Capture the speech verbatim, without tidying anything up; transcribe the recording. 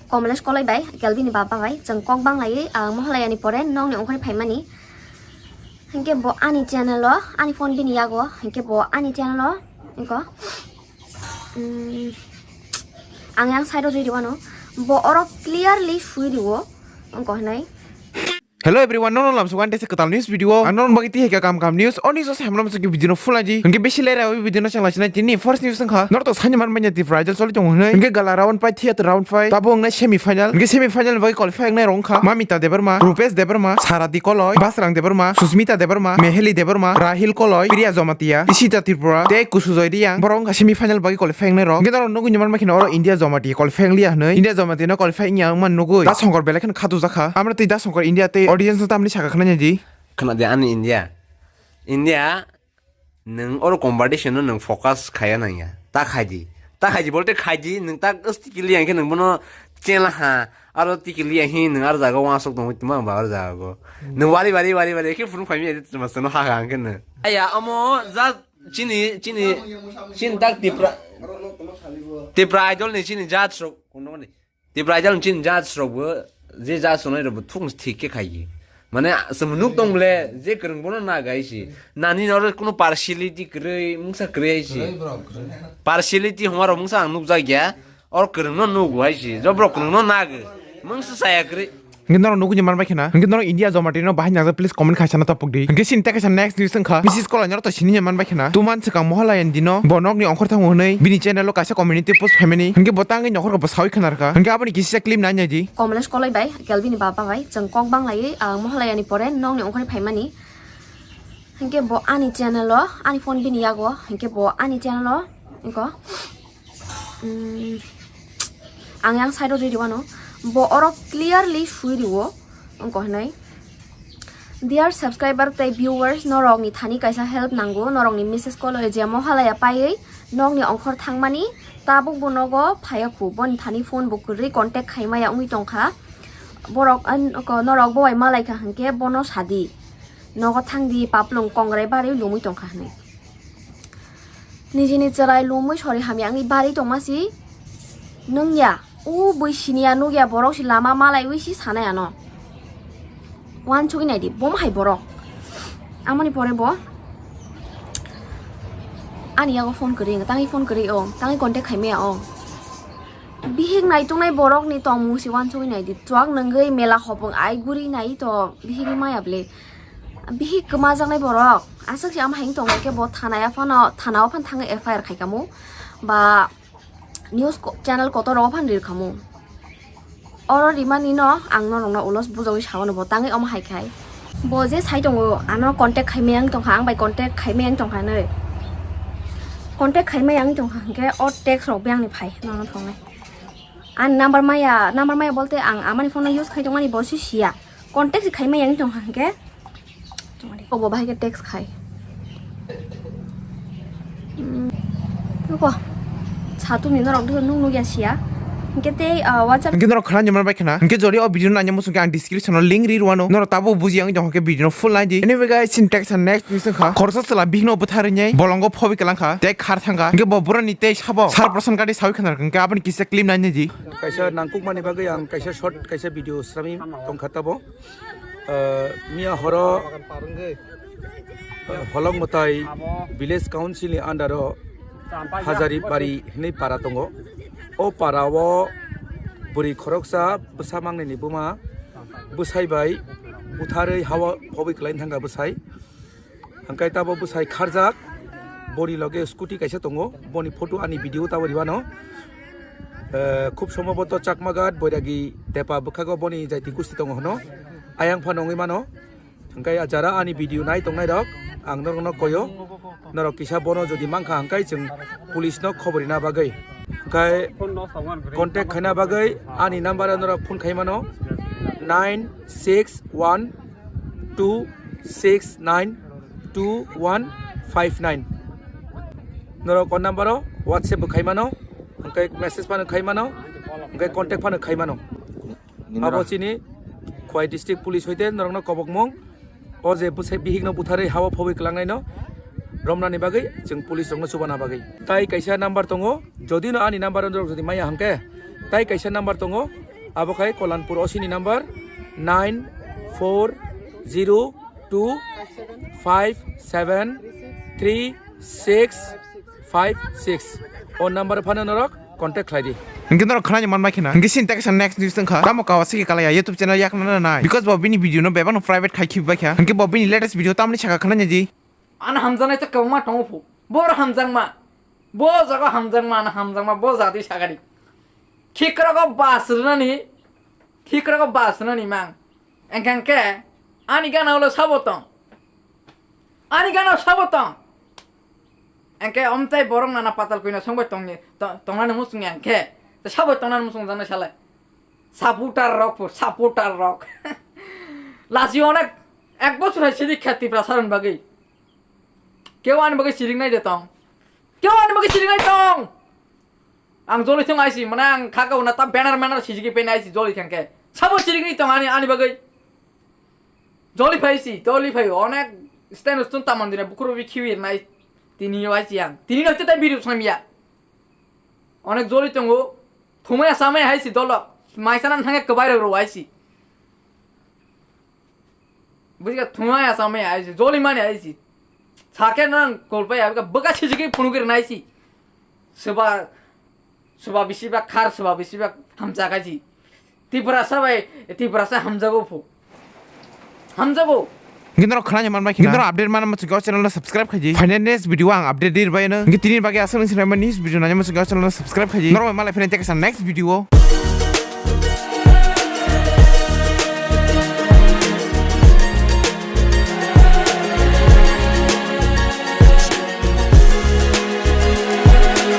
Komlesh Koloi bai, Kelvin ni baba bai, chwng kok bang lai, ah, Mohalaya ni pore nokni ongkhorwi phaimani. Hinkhe bo ani channel o, ani phone bini yago, hinkhe bo ani channel o, wngkha, mm, ang yang side o riri wano, bo oro clearly sui riwo, wngkha hinwi. Hello everyone, nono lamsuk ani tesa kwtal news video. Ang nono bagwi tihika kam kam news. Oni so samram suk video no full aji. Hinkhe bisi lera o video no chang lachina tini first news wngkha. Norok to sani man manya Tripura Idol choli tongo hinwi. Hinkhe gala round pai, theater round pai. Tabo wngnai semi final. Hinkhe semi final bai qualify wngnai rok wngkha Mamita Debbarma, Rupesh Debbarma, Sarati Koloi, Basrang Debbarma, Susmita Debbarma, Meheli Debbarma, Rahil Koloi, Priya Jamatia, Ishita Tripura, tei Kusujoy Reang. Borok wngkha semi final bai qualify wngnai rok. Hinkhe norok nugwi ni man makhina oro India Jamatia qualify wngliya hinwi. India Jamatia no qualify wngya wngma nugwi. Da Songkor belai kheno khatujak kha. Amra tei Da Songkor India tei audience no tamni saka khna di. Khna di ani India. India, nwng oro competition no nwng focus khaya nangya. Ta khaidi. Ta khaidi bolte khaidi, nwng ta sti kili yang khe nwng bono chela ha. Aro tikili yang hi nwng ar jaga o asok tong tuma ba ar jaga o. Nwng wari wari wari wari khe phuru phaimi adi tuma sono ha ha ang khe nwng. Aya amo ja chini, chini, chini tak Tipra, Tipra Idol ni chini judge rok, kono ni. Tipra Idol ni chini judge rok bo, je judge rok nai rok bo thung thik khe khai. Mane, chwng nuk tong ble, je kwrwng bono na gai si. Nani noro kuno partiality kwrwi, mungsa kwrwi hai si. Kwrwi bro, kwrwi. Partiality hwnma rok mungsa ang nuk jak ya. Or kwrwng no nuk hai si. Jo bro kwrwng no nag. Mungsa saya kwrwi. Hinkhe norok nugwi ni man bai khna. Hinkhe norok India Jamatia no bahai nang jak, please comment khai sana tapuk di. Hinkhe sini tei kaisa next news wngkha. Missis Koloi norok to sini ni man bai khna. Tuman swkang Mohalaya ni dino bo nok ni ongkhor thango hwnwi bini channel o kaisa community post phaimani. Hinkhe bo tangwi nokhor bo sawi khna rwkha. Hinkhe aboni kisa clip nai nai di. Komlesh Koloi bai, Kelvin ni baba bai, chwng kok bang laiwi, ah, Mohalaya ni pore nok ni ongkhorwi phaimani. Hinkhe bo ani channel o, ani phone bini yago, hinkhe bo ani channel o, wngkha, mm, ang yang side o riri wano, bo oro clearly sui riwo, wngkha hinwi. Dear subscriber tei viewers, norok ni thani kaisa help nango, norok ni Missis Koloi je Mohalaya paiwi, nok ni ongkhor thangmani, tabuk bo nogo phaiya khu, boni thani phone bo kwrwi contact khaimaya wngwi tongkha. Borok, an, ko, norok bo bai malai kha hinkhe bono sadi. Nogo thangdi paplung kongrai bari lumwi tongkha hinwi. Nijini chwrai lumwi sori hamya wngwi bari tongma si nungya. U bui siniya nukya borok si lama malaiwi si sanai ano. Wansugwi naidi, bom hai borok. Amoni pore bo ani yago phone kwrwi, tangwi phone kwrwi o, tangwi contact khaimaya o. Bihik naitongnai borokni tongmung si wansugwi naidi. Chuak nungwi mela hopung ai guri nai to bihikni maya ble. Bihik kwmajaknai borok. Aswk se ama hai wng tongo khe bo thanaya phano, thanao phano thangwi F I R khai kamo. Ba news ko-, channel kotor rogo phano rir kamo. Oro rimani no ang norokno ulos bujagwi sao no bo tangwi omo hai khai. Bo je sai tongo ano contact khaimaya wng tongkha, ang bai contact khaimaya wng tongkha nai. Contact khaimaya wng tongkha hinkhe o text rok biyang ni phai nono thongnai. Ani number maya, number maya bolte ang amani phone no use khai tongmani bo si siya. Contact se khaimaya wng tongkha hinkhe. Obo bahai khe text khai. Hmm. Nuko. Satung ni norok dukhe nuk nukya siya. Hinkhe tei, ah, WhatsApp. Hinkhe norok khna nyaman bai khna. Hinkhe jodi o video no nanya muchung khe ang description o link ri rwano. Norok tabo buji yang jong khe video no full nai di. Anyway guys, sin text and next news wngkha. Khoroksa chwla bihik no bwtharwi nai bolongo phobwi kwlang kha. Tei khar thang kha. Hinkhe bo boroni tei sabo sar percent kadi sawi khna rwkha. Hinkhe aboni kisa clip nai nai di. Kaisa nangkukmani bagwi ang kaisa short kaisa video srami tongkha tabo. Ah, miya horo, ah, Holong Mwtai Village Council ni under o Hajari Bari hinwi para tongo. O para o bwrwi khoroksa bwsa mangnini buma bwsai bai butharwi hawa phobwi kwlai thangkha bwsai. Hwnkhe tabo bwsai kharjak, boni loge scooty kaisa tongo, boni photo ani video tabo rwmano. Eh, khub somboboto Chakmaghat, Boiragi, Tepa bwkhago boni jaiti gusti tongo hwno. Ayang phano wngwi mano. Hwnkhe jara ani video nai tongnai rok, ang norokno koyo. Norok kisa bono jodi mankha hwnkhe chwng police no khobor rina bagwi. Hwnkhe contact khaina bagwi ani number o norok phone khai mano, nine six one two six nine two one five nine. Norok o number o WhatsApp bo khai mano, hwnkhe message phano khai mano, hwnkhe contact phano khai mano. Abo chini Khowai district police hoite norokno kobokmung. O je bwsai bihikno butharwi hawa phobwi kwlangnaino romnani bagwi chwng police rokno chubana bagwi. Tai kaisa number tongo, jodi no ani number rok jodi maya hwnkhe, tai kaisa number tongo, Abo khai Kolanpur O C ni number nine four zero two five seven three six five six. O number phano norok contact khlai di. Hingke norok khnani manbai khena. Hingke sini tei kaisa next news wngkha. Tamo Kawasaki Kalaya YouTube channel yakna na nai. Because bo bini video no bebak no private khai khibai kha. Hingke bo bini latest video tamni saka khnani di. Ano hamjaknai to kwbangma tongo phu. Bo oro hamjakma. Bo jaga hamjakma, ano hamjakma, bo jati sagani. Khikrok o bas rwnani, khikrok o bas rwnani mang. Engkha hingke ani gana ulo sabo tong. Ani gana sabo tong. Engke omtai borok nana patal kuina songbai tongni, to-, tongnani muchung ya hingke. Te sabo tongnani muchung jana sale. Supporter rok pho, supporter rok. Lachi onek ek bochor hai sidi kha Tiprasa rokni bagwi. Keu ani bagwi siring nai de tong. Keu ani bagwi siring nai tong. Ang joli thung aisi, mane ang kha kau na ta banner manner sijigi pen aisi joli thang khe. Sabo siring ni tong ani, ani bagwi. Joli phai si, joli phai onek stand stun tamon dine bukuro bi khiwi nai tini yo aisi ang. Tini no te video samya. Onek joli tongo. Thumaya samaya hai si dolok. Maisana thangya kwbai rok ro aisi. Bujiga thumaya samaya aisi. Joli mani aisi. Sake nang kolpai abika baka sijigi phunugir naisi. Soba, soba bisi ba khar, soba bisi ba hamjak aisi. Tiprasa bai, Tiprasa hamjago phu. Hamjago. Hingke norok khnani manbai khna. Hingke norok update manna muchungkhe o channel no subscribe khaidi. Final next video ang update di rwbaino. Hingke tini bagwi aswk nung sinai next video nanya muchungkhe o channel no subscribe khaidi. Norok bai malai phina tei kaisa next video o.